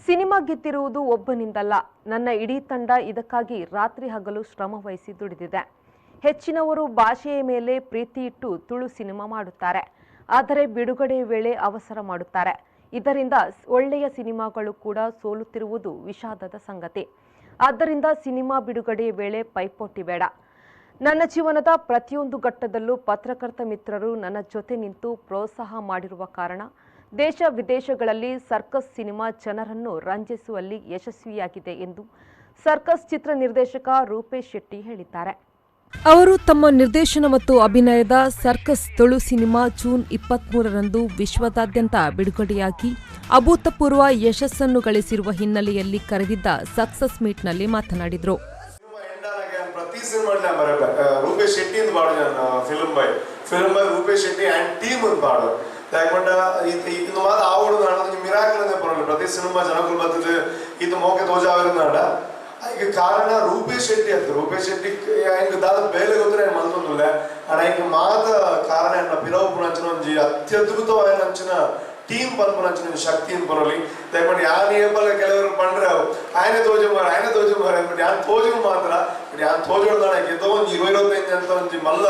Cinema ಗೆದ್ದಿರುವುದು ಒಬ್ಬನಿಂದಲ್ಲ, ನನ್ನ ಇಡೀ ತಂಡ ಇದಕ್ಕಾಗಿ ರಾತ್ರಿ ಹಗಲು ಶ್ರಮ ವಹಿಸಿ ದುಡಿದಿದೆ. ಹೆಚ್ಚಿನವರು ಭಾಷೆಯ ಮೇಲೆ ಪ್ರೀತಿ ಇಟ್ಟು ತುಳು ಸಿನಿಮಾ ಮಾಡುತ್ತಾರೆ, ಆದರೆ ಬಿಡುಗಡೆ ವೇಳೆ ಅವಸರ ಮಾಡುತ್ತಾರೆ. ಇದರಿಂದ ಒಳ್ಳೆಯ ಸಿನಿಮಾಗಳು ಕೂಡ ಸೋಲುತ್ತಿರುವುದು ವಿಷಾದದ ಸಂಗತಿ. ಆದ್ದರಿಂದ ಸಿನಿಮಾ ಬಿಡುಗಡೆ ವೇಳೆ ಪೈಪೋಟಿ ಬೇಡ. ನನ್ನ ಜೀವನದ ಪ್ರತಿಯೊಂದು ಘಟ್ಟದಲ್ಲೂ ಪತ್ರಕರ್ತ ಮಿತ್ರರು ನನ್ನ ಜೊತೆ ನಿಂತು ಪ್ರೋತ್ಸಾಹ ಮಾಡಿರುವ ಕಾರಣ ದೇಶ ವಿದೇಶಗಳಲ್ಲಿ ಸರ್ಕಸ್ ಸಿನಿಮಾ ಜನರನ್ನು ರಂಜಿಸುವಲ್ಲಿ ಯಶಸ್ವಿಯಾಗಿದೆ ಎಂದು ಸರ್ಕಸ್ ಚಿತ್ರ ನಿರ್ದೇಶಕ ರೂಪೇಶ್ ಶೆಟ್ಟಿ ಹೇಳಿದ್ದಾರೆ. ಅವರು ತಮ್ಮ ನಿರ್ದೇಶನ ಮತ್ತು ಅಭಿನಯದ ಸರ್ಕಸ್ ತುಳು ಸಿನಿಮಾ ಜೂನ್ 23ರಂದು ವಿಶ್ವದಾದ್ಯಂತ ಬಿಡುಗಡೆಯಾಗಿ ಅಭೂತಪೂರ್ವ ಯಶಸ್ಸನ್ನು ಗಳಿಸಿರುವ ಹಿನ್ನೆಲೆಯಲ್ಲಿ ಕರೆದಿದ್ದ ಸಕ್ಸಸ್ ಮೀಟ್ನಲ್ಲಿ ಮಾತನಾಡಿದರು. ಸಿನಿಮಾ ಎಂಡ್ ಆನಾಗ ಪ್ರತಿ ಸಿನಿಮಾ ಬರಬೇಕು ರೂಪೇಶ್ ಶೆಟ್ಟಿ ಅಂತ ಪಾಡು. ನಾನು film by Rupesh Shetty and team ಅಂತ ಪಾಡು. ಯಾಕಂಡ ಇದು ಮಾತ ಆವಡು ನಾಡ ಮಿರಾಕಲ್ ಅಂದ್ರೆ ಪರವಾಗಿಲ್ಲ. ಪ್ರತಿ ಸಿನಿಮಾ ಜನಗಳು ಬರ್ತದೆ, ಇದು ಮೋಕೆ ತೋಜಾವಿರುನಾಡ. ಐಕ್ ಕಾರಣ ರೂಪೇಶ್ ಶೆಟ್ಟಿ ಅಂತ. ರೂಪೇಶ್ ಶೆಟ್ಟಿ ಎಂಕ್ ದಾದ ಬೇಲೆ ಗೊತ್ತಿರ ಮಲ್ತೊಂದುಲ್ಲೆ. ಆಂಡ ಐಕ್ ಮಾತ ಕಾರಣ ಎನ್ನ ಪಿರವು ಪುನಂಚಿನ ಒಂಜಿ ಅತ್ಯದ್ಭುತವಾದ ಅಂಚಿನ ಟೀಮ್ ಪನ್ಪುನಂಚಿನ ಒಂಜಿ ಶಕ್ತಿ ಅಂತ ಪನೊಲಿ. ದಯಮಾಡಿ ಯಾನ್ ಏಪಲ ಕೆಲವರು ಪಂಡ್ರೆ ಆಯನೆ ತೋಜು ಮಾರ, ಆಯನೆ ತೋಜು ಮಾರ. ಬಟ್ ಯಾನ್ ತೋಜು ಮಾತ್ರ. ಬಟ್ ಯಾನ್ ತೋಜೋಡು ಏತೋ ಒಂಜಿ 20 25 ಅಂತ ಒಂಜಿ ಮಲ್ಲ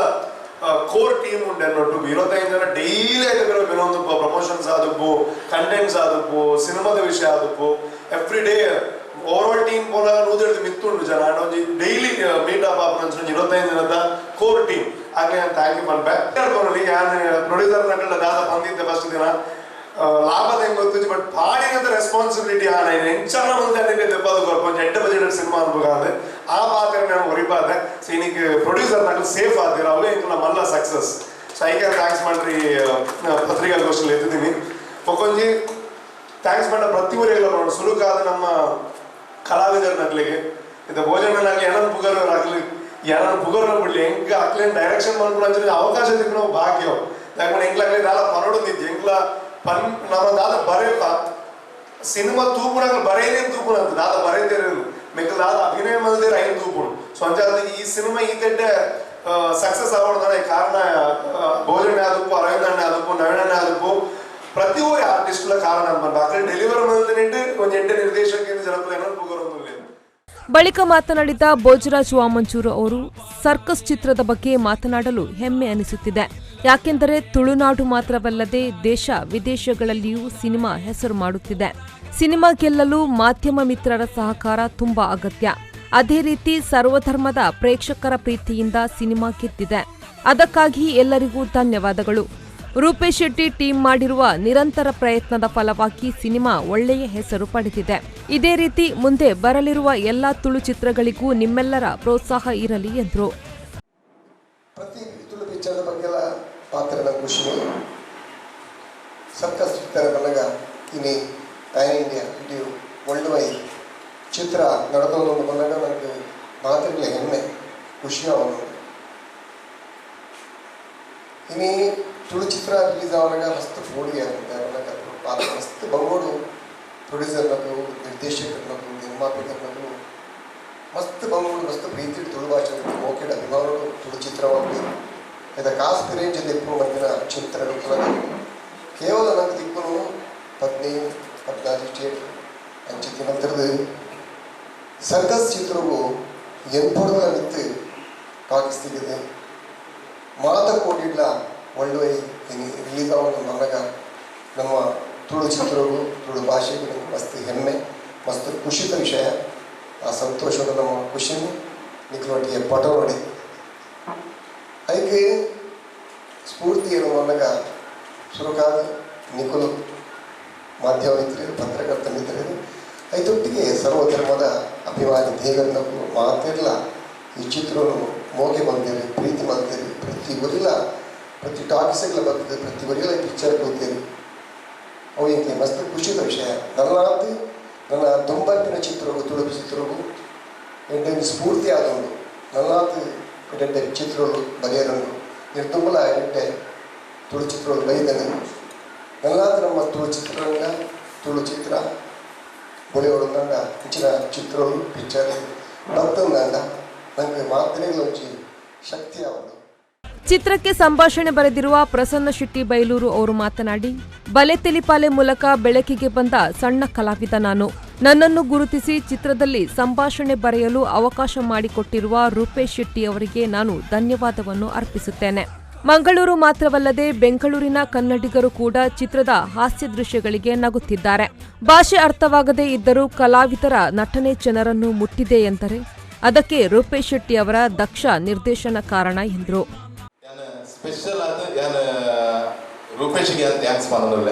ಕೋರ್ ಟೀಮ್ ಉಂಟು ಅನ್ನೊಟ್ಟು. 25 ಜನ ಡೈಲಿ ಐತೆ ಬೇರೆ ಬೇರೆ ಒಂದು ಪ್ರಮೋಷನ್ಸ್ ಆದಪ್ಪು, ಕಂಟೆಂಟ್ಸ್ ಆದಪ್ಪು, ಸಿನಿಮಾದ ವಿಷಯ ಆದಪ್ಪು. ಎವ್ರಿ ಡೇ ಓವರ್ ಆಲ್ ಟೀಮ್ ಪೋನಾಗ 100ಡ್ದು ಮಿತ್ತುಂಡು ಜನ. ಅಂಡ್ ಒಂಜಿ ಡೈಲಿ ಮೀಟ್ ಅಪ್ ಆಪುನ ಒಂಜಿ 25 ಜನದ ಕೋರ್ ಟೀಮ್ ಆಗ್ಲೇ ನಾನು thank you ಪನ್ಪೆ. ಪನೊಲಿ, ಯಾನ್ ಪ್ರೊಡ್ಯೂಸರ್ ನಕಲ್ಡ ದಾದ ಬಂದಿದ್ದೆ ಫಸ್ಟ್ ದಿನ. ಲಾಭದ ಹೆಂಗ್ ಗೊತ್ತಿತ್ತು, ಬಟ್ ಪಾಡಿನದ ರೆಸ್ಪಾನ್ಸಿಬಿಲಿಟಿ ಆನ ಎಂಚನ ಮುಂದೆ ಅನ್ನಿಗೆ ದೆಬ್ಬದ ಕೊರ್ಪ ಒಂಜಿ ಎಡ್ಡೆ ಬಜೆಟ್ ಸಿನಿಮಾ ಅನ್ಬೇಕಾದ್ರೆ ಆ ಪಾತ್ರ ನಾನು ಒರಿಪಾದೆ. ಸೊ ಇನ್ನಿಗೆ ಪ್ರೊಡ್ಯೂಸರ್ ನಕಲ್ ಸೇಫ್ ಆದಿರ, ಅವೇ ಇಂಕುಲ ಮಲ್ಲ ಸಕ್ಸಸ್. ಸೊ ಐಕೆ thanks ಮಾಡ್ರಿ. ಪತ್ರಿಕಾಗೋಷ್ಠಿಯಲ್ಲಿ ಎತ್ತಿದ್ದೀನಿ. ಒಕ್ಕೊಂಜಿ thanks ಮಾಡ ಪ್ರತಿ ಊರಿಗೆಲ್ಲ ಮಾಡೋಣ. ಸುರುಕಾದ ನಮ್ಮ ಕಲಾವಿದರ ನಕ್ಲಿಗೆ ಇದು ಭೋಜನನಾಗ್ಲಿ ಏನನ್ ಪುಗರ್ವರಾಗ್ಲಿ, ಏನನ್ ಪುಗರ್ನ ಬಿಡ್ಲಿ, ಹೆಂಗ ಅಕ್ಲೇನ್ ಡೈರೆಕ್ಷನ್ ಮಾಡ್ಕೊಂಡು ಅಂಚಿನ ಅವಕಾಶ ತಿಕ್ಕು ನಾವು ಭಾಗ್ಯ. ಯಾಕಂದ್ರೆ ಎಂಗ್ಲಾಗ್ಲಿ ದಾಲ ಪನೊಡೊಂದಿತ್ತು ಎಂಗ್ಲ ಪನ್ ನಮ್ಮ ದಾದ ಬರೇಪ. ಸಿನಿಮಾ ತೂಪುನಾಗ ಬರೇನೇ ತೂಪುನ ಅಂತ ದಾದ ಬರೇತೇರು ಮೆಕ್ಕಲ್ ದಾದ ಅಭಿನಯ ಮಲ್ದೇರು ಐನ್ ತೂಪುಡು. ಸೊ ಅಂಚಾದ ಈ ಸಿನಿಮಾ ಈ ತೆಡ್ಡೆ ಸಕ್ಸಸ್ ಆವಡದಾನೆ ಕಾರಣ ಭೋಜನ ಆದಪ್ಪು, ಅರವಿಂದ ಅಣ್ಣ ಆದಪ್ಪು, ನವೀನ್ ಅಣ್ಣ ಆದಪ್ಪು, ಪ್ರತಿ ಒರಿ ಆರ್ಟಿಸ್ಟ್ಲ ಕಾರಣ ಅನ್ಬಂದ ಅಕ್ಲೆ ಡೆಲಿವರ್ ಮಲ್ದಿನಿಂಡು ಒಂಜಿ ಎಡ್ಡೆ ನಿರ್ದೇಶಕ ಜನಕ್ಕೂ ಏನೋ ಪುಗರೊಂದುಲ್ಲೆ. ಬಳಿಕ ಮಾತನಾಡಿದ ಭೋಜರಾಜ್ ವಾಮಂಜೂರು ಅವರು, ಸರ್ಕಸ್ ಚಿತ್ರದ ಬಗ್ಗೆ ಮಾತನಾಡಲು ಹೆಮ್ಮೆ ಅನಿಸುತ್ತಿದೆ. ಯಾಕೆಂದರೆ ತುಳುನಾಡು ಮಾತ್ರವಲ್ಲದೆ ದೇಶ ವಿದೇಶಗಳಲ್ಲಿಯೂ ಸಿನಿಮಾ ಹೆಸರು ಮಾಡುತ್ತಿದೆ. ಸಿನಿಮಾ ಗೆಲ್ಲಲು ಮಾಧ್ಯಮ ಮಿತ್ರರ ಸಹಕಾರ ತುಂಬಾ ಅಗತ್ಯ. ಅದೇ ರೀತಿ ಸರ್ವಧರ್ಮದ ಪ್ರೇಕ್ಷಕರ ಪ್ರೀತಿಯಿಂದ ಸಿನಿಮಾ ಗೆದ್ದಿದೆ. ಅದಕ್ಕಾಗಿ ಎಲ್ಲರಿಗೂ ಧನ್ಯವಾದಗಳು. ರೂಪೇಶ್ ಶೆಟ್ಟಿ ಟೀಮ್ ಮಾಡಿರುವ ನಿರಂತರ ಪ್ರಯತ್ನದ ಫಲವಾಗಿ ಸಿನಿಮಾ ಒಳ್ಳೆಯ ಹೆಸರು ಪಡೆದಿದೆ. ಇದೇ ರೀತಿ ಮುಂದೆ ಬರಲಿರುವ ಎಲ್ಲಾ ತುಳು ಚಿತ್ರಗಳಿಗೂ ನಿಮ್ಮೆಲ್ಲರ ಪ್ರೋತ್ಸಾಹ ಇರಲಿ ಎಂದರು. ಪ್ರತಿ ತುಳು ಪಿಕ್ಚರ್ದ ಬಗ್ಗೆ ಪಾತ್ರ ನಂಗೆ ಖುಷಿ. ಸರ್ಕಸ್ ಚಿತ್ರ ಬಂದಾಗ ಇನಿ ಪ್ಯಾನ್ ಇಂಡಿಯಾ ಇಡೀ ವರ್ಲ್ಡ್ ವೈಡ್ ಚಿತ್ರ ನಡೆದೊಂದು ಬಂದಾಗ ನನಗೆ ಮಾತಿಗೆ ಹೆಮ್ಮೆ, ಖುಷಿ ಆವೊಂದು. ಇನಿ ತುಳು ಚಿತ್ರ ರಿಲೀಸ್ ಆವಾಗ ಮಸ್ತ್ ಪೋಡಿಗೆ ಆಗುತ್ತೆ. ಪಾತ್ರ ಮಸ್ತ್ ಬಂಗೋಡು. ಪ್ರೊಡ್ಯೂಸರ್ನಕು, ನಿರ್ದೇಶಕರ್ನಕು, ನಿರ್ಮಾಪಕರ್ನಕು ಮಸ್ತ್ ಬಂಗೋಡು, ಮಸ್ತ್ ಪ್ರೀತಿ. ತುಳು ಭಾಷೆ ಮೋಕೆಡ್ ಅಭಿಮಾನಗಳು ತುಳು ಚಿತ್ರವಾಗಿ ಇದ ಕಾಸ್ ಪಿರೇಂಜ್ ದಿಕ್ಕು ಮಧ್ಯಿನ ಚಿತ್ರ ಕೇವಲ ನಂಗೆ ದಿಕ್ಕುನು 15 14 ಥಿಯೇಟ್ರ್ ಅಂಚಿತಿ ನಂತರದ ಸರ್ಕಸ್ ಚಿತ್ರವು ಎಂಪೊಡುಗಳ ಮಿತ್ತು ಟಾಕೀಸ್ ಮಾತ ಕೋಟಿಡ್ಲ ಒಳ್ಳೆ ರಿಲೀಸ್ ಆವೊಂದು ಬಂದಾಗ ನಮ್ಮ ತುಳು ಚಿತ್ರವು, ತುಳು ಭಾಷೆಗೆ ನಮ್ಗೆ ಮಸ್ತ್ ಹೆಮ್ಮೆ, ಮಸ್ತ್ ಖುಷಿದ ವಿಷಯ. ಆ ಸಂತೋಷದ ನಮ್ಮ ಖುಷಿని ನಿಖಲೊಟ್ಟಿಗೆ ಪಟ ನೋಡಿ ಐಕೆ ಸ್ಫೂರ್ತಿ ಏನು ಬಂದಾಗ ಸುರುಕಾದ ನಿಖಲು ಮಾಧ್ಯಮ ಮಿತ್ರರು, ಪತ್ರಕರ್ತ ಮಿತ್ರರು, ಐತೊಟ್ಟಿಗೆ ಸರ್ವಧರ್ಮದ ಅಭಿಮಾನಿ ದೇಗರ್ನಕು ಮಾತಿರ್ಲ ಈ ಚಿತ್ರವನ್ನು ಮೋಗೆ ಬಂದೇರಿ, ಪ್ರೀತಿ ಮಾಡ್ತೀರಿ. ಪ್ರತಿ ಊರಿಲ್ಲ, ಪ್ರತಿ ಟಾಕೀಸ್ಗಳ ಬರ್ತದೆ, ಪ್ರತಿ ಊರಿಲ್ಲ ಪಿಕ್ಚರ್ ಕೂತೀರಿ. ಅವು ಎಂಕೆ ಮಸ್ತ್ ಖುಷಿದ ವಿಷಯ. ನನ್ನಾತ್ ನನ್ನ ದುಂಬರ್ಪಿನ ಚಿತ್ರವು ತುಳು ಚಿತ್ರವು ಎಡ್ಡೆ ಸ್ಫೂರ್ತಿ ಆದೊಂದು. ನನ್ನಾತ್ ಎಡ್ಡೆ ಚಿತ್ರಗಳು ಬರೆಯರುಂಡು, ನಿರ್ದುಂಬಲ ಎಡ್ಡೆ ತುಳು ಚಿತ್ರಗಳು ಬೈದನು. ನನ್ನಾತ್ ನಮ್ಮ ತುಳು ಚಿತ್ರರಂಗ, ತುಳು ಚಿತ್ರ ಬೊಳೆಯೋಡು ಇಂಚಿನ ಚಿತ್ರಗಳು ಪಿಕ್ಚರ್ ಬತ್ತಂದಾಂಡ ನಂಗೆ ಮಾತ್ರೆಗಳು ಒಂಜಿ ಶಕ್ತಿ ಆವೊಂದು. ಚಿತ್ರಕ್ಕೆ ಸಂಭಾಷಣೆ ಬರೆದಿರುವ ಪ್ರಸನ್ನ ಶೆಟ್ಟಿ ಬೈಲೂರು ಅವರು ಮಾತನಾಡಿ, ಬಲೆ ತೆಲಿಪಾಲೆ ಮೂಲಕ ಬೆಳಕಿಗೆ ಬಂದ ಸಣ್ಣ ಕಲಾವಿದ ನಾನು. ನನ್ನನ್ನು ಗುರುತಿಸಿ ಚಿತ್ರದಲ್ಲಿ ಸಂಭಾಷಣೆ ಬರೆಯಲು ಅವಕಾಶ ಮಾಡಿಕೊಟ್ಟಿರುವ ರೂಪೇಶ್ ಶೆಟ್ಟಿ ಅವರಿಗೆ ನಾನು ಧನ್ಯವಾದವನ್ನು ಅರ್ಪಿಸುತ್ತೇನೆ. ಮಂಗಳೂರು ಮಾತ್ರವಲ್ಲದೆ ಬೆಂಗಳೂರಿನ ಕನ್ನಡಿಗರು ಕೂಡ ಚಿತ್ರದ ಹಾಸ್ಯ ದೃಶ್ಯಗಳಿಗೆ ನಗುತ್ತಿದ್ದಾರೆ. ಭಾಷೆ ಅರ್ಥವಾಗದೇ ಇದ್ದರೂ ಕಲಾವಿದರ ನಟನೆ ಜನರನ್ನು ಮುಟ್ಟಿದೆ ಎಂದರೆ ಅದಕ್ಕೆ ರೂಪೇಶ್ ಶೆಟ್ಟಿ ಅವರ ದಕ್ಷ ನಿರ್ದೇಶನ ಕಾರಣ ಎಂದರು. ಸ್ಪೆಷಲ್ ಆದ ಯಾನ್ ರೂಪೇಶ್ಗೆ thanks ಮಾಡೋದಿಲ್ಲ.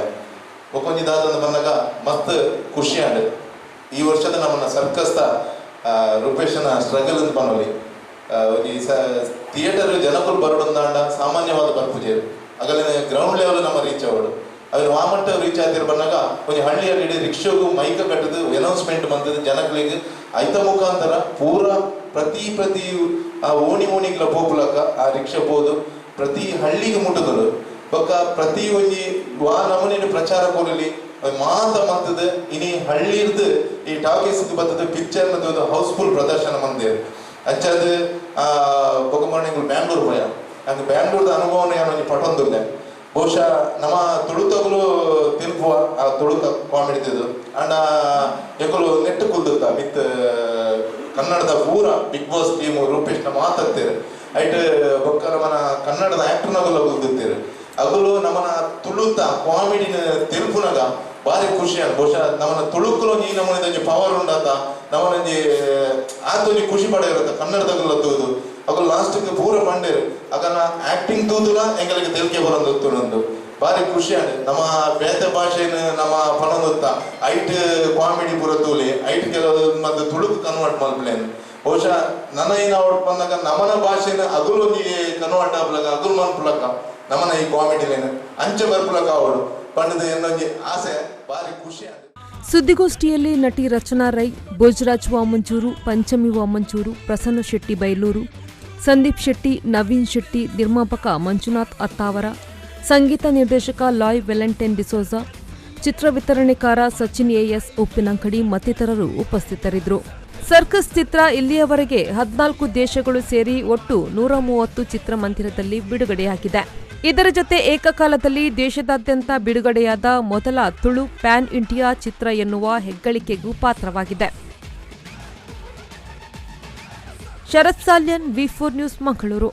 ಒಕ್ಕೊಂಜಿದಾದ ಬಂದಾಗ ಮಸ್ತ್ ಖುಷಿ ಆಂಡ್. ಈ ವರ್ಷದ ನಮ್ಮನ್ನ ಸರ್ಕಸ್ತ ರೂಪೇಶನ ಸ್ಟ್ರಗಲ್ ಅಂತ ಪನೊಲಿ. ಒಂಜಿ ಥಿಯೇಟರ್ ಜನಕುಲು ಬರೋಡೊಂದಾಂಡ ಸಾಮಾನ್ಯವಾದ ಬರ್ಪುಜೆರ್. ಅಗಲನೆ ಗ್ರೌಂಡ್ ಲೆವೆಲ್ ನಮ್ಮ ರೀಚ್ ಅವಡು. ಅವೆನ್ ವಾಮಟ್ಟ ರೀಚ್ ಆತಿರ್ ಬಂದಾಗ ಒಂಜಿ ಹಳ್ಳಿಯಲ್ಲಿ ಇಡೀ ರಿಕ್ಷಾಗು ಮೈಕ ಕಟ್ಟದು ಅನೌನ್ಸ್ಮೆಂಟ್ ಬಂದದ್ದು ಜನಗಳಿಗೆ ಐತ ಮುಖಾಂತರ ಪೂರ ಪ್ರತಿ ಪ್ರತಿ ಆ ಓಣಿ ಓಣಿಗ್ಲ ಪೋಪುಲಕ ಆ ರಿಕ್ಷಾ ಪೋದು ಪ್ರತಿ ಹಳ್ಳಿಗೆ ಮುಟ್ಟುದು. ಬೊಕ್ಕ ಪ್ರತಿ ಒಂಜಿ ವಾ ನಮೂನೆ ಪ್ರಚಾರ ಕೊರಲಿ ಮಾತ ಮಂತದ ಇನಿ ಹಳ್ಳಿರ್ದು ಈ ಟಾಕೀಸ್ ಬತ್ತದ ಪಿಕ್ಚರ್ ಒಂದು ಹೌಸ್ಫುಲ್ ಪ್ರದರ್ಶನ ಮಂದೇರು. ಅಂಚಾದ ಬೊಕ್ಕ ಮಾರ್ನಿಂಗ್ ಬ್ಯಾಂಗ್ಳೂರ್ ಪೋಯ ಅಂದ್ ಬ್ಯಾಂಗ್ಳೂರ್ದ ಅನುಭವನ ಯಾನ್ ಒಂಜಿ ಪಟೊಂದುಲ್ಲೆ. ಬಹುಶಃ ನಮ್ಮ ತುಳುತಗುಲು ತಿನ್ಪುವ ಆ ತುಳುತ ಕಾಮಿಡಿದು ಅಂಡ ಎಂಕುಲು ನೆಟ್ಟು ಕುಲ್ದುತ್ತ ಮಿತ್ ಕನ್ನಡದ ಪೂರ ಬಿಗ್ ಬಾಸ್ ಟೀಮ್ ರೂಪೇಶ್ನ ಮಾತಾಡ್ತೇವೆ. ಐಟ್ ಬೊಕ್ಕ ನಮ್ಮನ ಕನ್ನಡದ ಆಕ್ಟರ್ನಗುಲ ಕುಲ್ದುತ್ತೇರು. ಅಗುಲು ನಮ್ಮನ ತುಳುತ ಕಾಮಿಡಿನ ತಿರುಪುನಗ ಭಾರಿ ಖುಷಿ ಅನ್. ಬಹುಶಃ ನಮ್ಮನ ತುಳುಕುಲು ಈ ನಮ್ಮನೆ ಒಂಜಿ ಪವರ್ ಉಂಡಾತ ನಮ್ಮನೊಂಜಿ ಆತೊಂಜಿ ಖುಷಿ ಪಡ ಇರುತ್ತ ಕನ್ನಡದಗುಲ ತೂದು. ಅಗುಲು ಲಾಸ್ಟ್ಗೆ ಪೂರ ಪಂಡೇರು ಅಗನ ಆಕ್ಟಿಂಗ್ ತೂದುಲ ಎಂಗಳಿಗೆ ತೆಲಿಕೆ ಬರೋದು ತುಳುಂದು ಭಾರಿ ಖುಷಿ ಅನ್. ನಮ್ಮ ಬೇತೆ ಭಾಷೆನ ನಮ್ಮ ಪಣೊಂದುತ್ತ ಐಟ್ ಕಾಮಿಡಿ ಪೂರ ತೂಲಿ ಐಟ್ ಕೆಲವು ಮತ್ತೆ ತುಳುಕು ಕನ್ವರ್ಟ್ ಮಲ್ಪಲೇನು. ಬಹುಶಃ ನನ್ನ ಏನ ಅವಟ್ ಬಂದಾಗ ನಮನ ಭಾಷೆನ ಅಗುಲು ಒಂಜಿ ಕನ್ವರ್ಟ್ ಆಪ್ಲಕ ಅಗುಲು ಮನ್ಪುಲಕ ನಮನ ಈ ಕಾಮಿಡಿಲೇನು ಅಂಚೆ ಬರ್ಪುಲಕ ಅವಳು ಪಂಡದ ಏನೊಂಜಿ ಆಸೆ ಭಾರಿ ಖುಷಿ ಆಂಡ್. ಸುದ್ದಿಗೋಷ್ಠಿಯಲ್ಲಿ ನಟಿ ರಚನಾ ರೈ, ಭೋಜರಾಜ್ ವಾಮಂಜೂರು, ಪಂಚಮಿ ವಾಮಂಜೂರು, ಪ್ರಸನ್ನ ಶೆಟ್ಟಿ ಬೈಲೂರು, ಸಂದೀಪ್ ಶೆಟ್ಟಿ, ನವೀನ್ ಶೆಟ್ಟಿ, ನಿರ್ಮಾಪಕ ಮಂಜುನಾಥ್ ಅತ್ತಾವರ, ಸಂಗೀತ ನಿರ್ದೇಶಕ ಲಾಯ್ ವೆಲೆಂಟೈನ್ ಡಿಸೋಜಾ, ಚಿತ್ರ ವಿತರಣೆಕಾರ ಸಚಿನ್ ಎಎಸ್ ಉಪ್ಪಿನಂಗಡಿ ಮತ್ತಿತರರು ಉಪಸ್ಥಿತರಿದ್ದರು. ಸರ್ಕಸ್ ಚಿತ್ರ ಇಲ್ಲಿಯವರೆಗೆ 14 ದೇಶಗಳು ಸೇರಿ ಒಟ್ಟು 130 ಚಿತ್ರಮಂದಿರದಲ್ಲಿ ಬಿಡುಗಡೆಯಾಗಿದೆ. ಇದರ ಜೊತೆ ಏಕಕಾಲದಲ್ಲಿ ದೇಶದಾದ್ಯಂತ ಬಿಡುಗಡೆಯಾದ ಮೊದಲ ತುಳು ಪ್ಯಾನ್ ಇಂಡಿಯಾ ಚಿತ್ರ ಎನ್ನುವ ಹೆಗ್ಗಳಿಕೆಗೂ ಪಾತ್ರವಾಗಿದೆ. Sharath Salian, V4 news, Mangaluru.